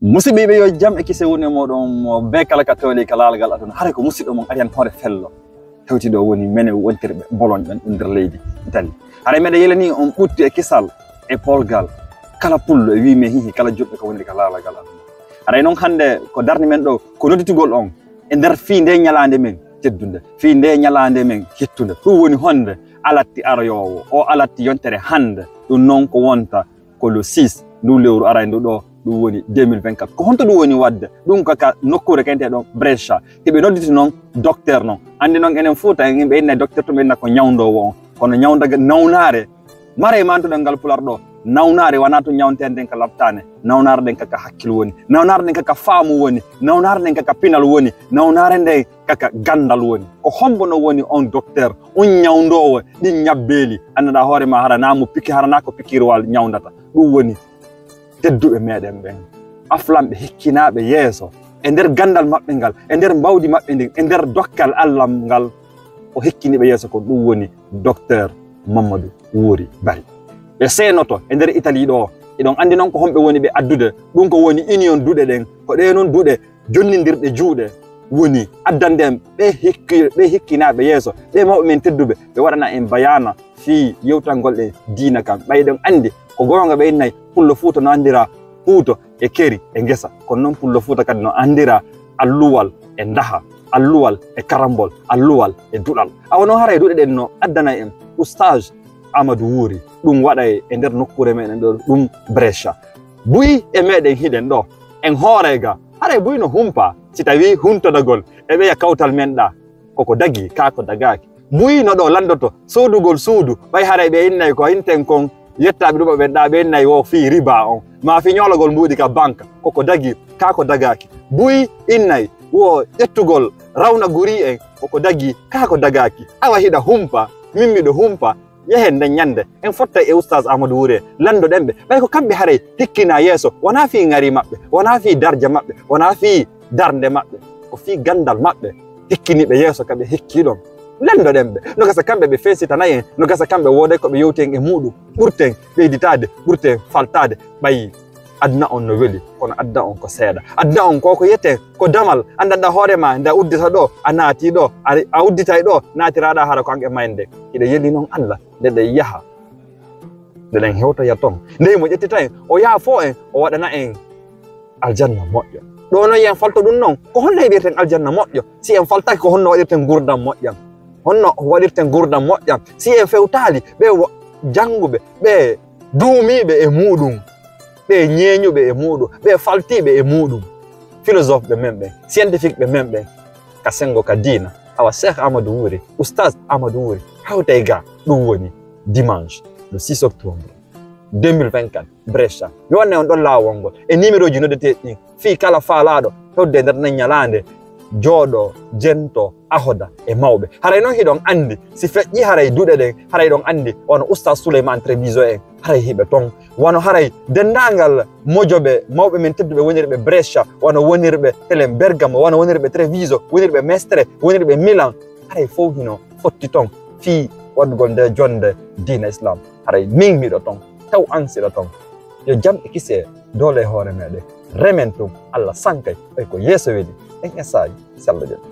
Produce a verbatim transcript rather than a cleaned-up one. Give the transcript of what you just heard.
Musidɓe, yo jam e kise woni e mooɗon mo bee kala ka towli ka laalagal aduna. Hare ko musidɗo mon Ariyan Hoore Fello. Hewti ɗo woni menen wontirɓe Bologne ɓen ɗum nder leydi Italie. Hare meɗen yelani on ɓuttu e kisal e polgal. Kala pullo e wi men hihi kala juɗɗo ko woniri ka laalagal aduna. Hare noon hannde ko darni men ɗo ko nodditugol on e nder fii nde ñalaande men teddunde, fii nde ñalaande men hittunde. Ɗum woni honde alatti aroyoowo, o alatti yontere hannde. Ɗum noon ko wonta ko le six ndu lewru aray ndu ɗo, ɗum woni deux mille vingt-quatre. Ko honto ɗum woni waɗde? Ɗum ko ka nokkuure kente ɗon Brescia. Hiɓe nodditi noon docteur noon. Anndi noon enen Fuuta en, ɓe inna docteur to ɓe inna ko ñawndoowo on. Kono ñawnda-, nawnaare mare mantuɗen ngal pular ɗo. Nawnaare wonaa to ñawnteende nden ka labtaane. Nawnaare nden kaka hakkil woni. Nawnaare nden kaka faamu woni. Nawnaare nden kaka pinal woni. Nawnaare nden kaka ganndal woni. Ko hombo no woni on docteur, on ñawndoowo ɗin ñabbeeli? Anndaa hoore ma hara naa mo piki-, hara naa ko pikirwal ñawndata. Ɗum woni tedduɓe meɗen ɓen. Aflanɓe hikkinaaɓe yeeso e nder ganndal maɓɓe ngal, e nder mbawdi maɓɓe ndin, e nder dokkal Allah ngal, o hikkiniɓe yeeso kon. Ɗum woni docteur Mamadou Wuri Bari. Ɓe seenoto e nder Italie ɗo. Eɗon anndi noon ko homɓe woni ɓe addude. Ɗum ko woni union duɗe ɗen. Ko ɗe noon duɗe jonnindirɗe juuɗe woni addande en ɓe hikki-, ɓe hikkinaaɓe yeeso, ɓe mawɓe men tedduɓe, ɓe waɗana en bayaana fii yewtangol e diina kan. Ɓay eɗon anndi ko goonga ɓe innay pullo Fuuta no anndira puuto e keri e ngesa. Kono noon pullo Fuuta kadi no anndira alluwal e ndaha, alluwal e karambol, alluwal e duɗal. Awa noon haray duɗe ɗen no addana en Oustaz Amadou Wuri. Ɗum waɗay e nder nokkuure meɗen ɗo, ɗum Brescia. Buy e meɗen hiɗen ɗo, en hooray ga. Haray buy no humpa, si tawi huntodagol e ɓeya kawtal men ɗa. Koko dagi, kaa ko dagaaki. Buy no ɗo lanndoto, soodugol suudu, ɓay haray ɓe innay ko inten kon, yettaaɓe ɗuɓa ɓen ɗa, ɓe innay wo fii riba on. Ma fii ñoolagol mbuuɗi ka banque, koko dagi, kaa ko dagaaki. Buy innay wo ƴettugol rawna guri en, koko dagi, kaa ko dagaaki. Awa hiɗa humpa, min miɗo humpa, yehen nden ñande, en fottay e Oustaz Amadou Wure, lanndoɗen ɓe. Ɓay ko kamɓe haray hikkina yeeso, wonaa fii ŋari maɓɓe, wonaa fii darja maɓɓe, wonaa fii darnde maɓɓe, ko fii ganndal maɓɓe hikkiniɓe yeeso ka ɓe hikki ɗon. Lanndoɗen ɓe, no gasa kamɓe ɓe feesitana en, no gasa kamɓe wooday ko ɓe yewti en e muuɗum, ɓurten ɓeyditaade, ɓurten faltaade, ɓay aduna on no weli, kono aduna on ko seeɗa. Aduna on ko ko yeten, ko damal, anndanɗa hoore ma, nda uddita ɗo, a naati ɗo, a, a udditay ɗo, naatiraɗa hara ko an e mayde. Hiɗa yeli noon Allah, nde ɗe yaha, nde ɗen hewtoya toon. Nde mo ƴettita en, o yaafo en, o waɗana en aljanna moƴƴo. Ɗo noon yen falto ɗum noon, ko honno heɓirten aljanna moƴƴo? Si en faltaki, ko honno waɗirten ngurdam moƴƴam? Honno waɗirten ngurdam moƴƴam? Si en fewtaali, ɓe wo-, jannguɓe, ɓe duumiiɓe e muuɗum, ɓe ñeeñuɓe e muuɗum, ɓe faltiiɓe e muuɗum, philosophe ɓe men ɓen, scientifique ɓe men ɓen, ka senngo ka diina, awa Cheikh Amadou Wuri, Oustaz Amadou Wuri, hawtay ga, ɗum woni dimanche, le six octobre deux mille vingt-quatre, Brescia. Mi wanna on ɗon laawol ngol e numéroji noddeteeɗi ɗin, fii kala faalaaɗo heddude nder nden ñalaande, jooɗo, jento, ahoda e mawɓe. Haray noon hiɗon anndi, si feƴƴi haray duɗe ɗen, haray ɗon anndi, wano Oustaz Souleymane Treviso en, haray hiɓe toon. Wano haray denndaangal mojoɓe, mawɓe men tedduɓe wonirɓe Brescia, wano wonirɓe Hélène Bergamo, wano wonirɓe Treviso, wonirɓe Mestre, wonirɓe Milan, haray fow hino fotti toon fii waɗugol nde jonnde diina Islam. Haray min miɗo toon, taw an siɗa toon. Yo jam e kise doole e hoore meɗen. Remen tun, Allah sankay, ɓay ko yeeso weli, en esaayi, si Allah jaɓi.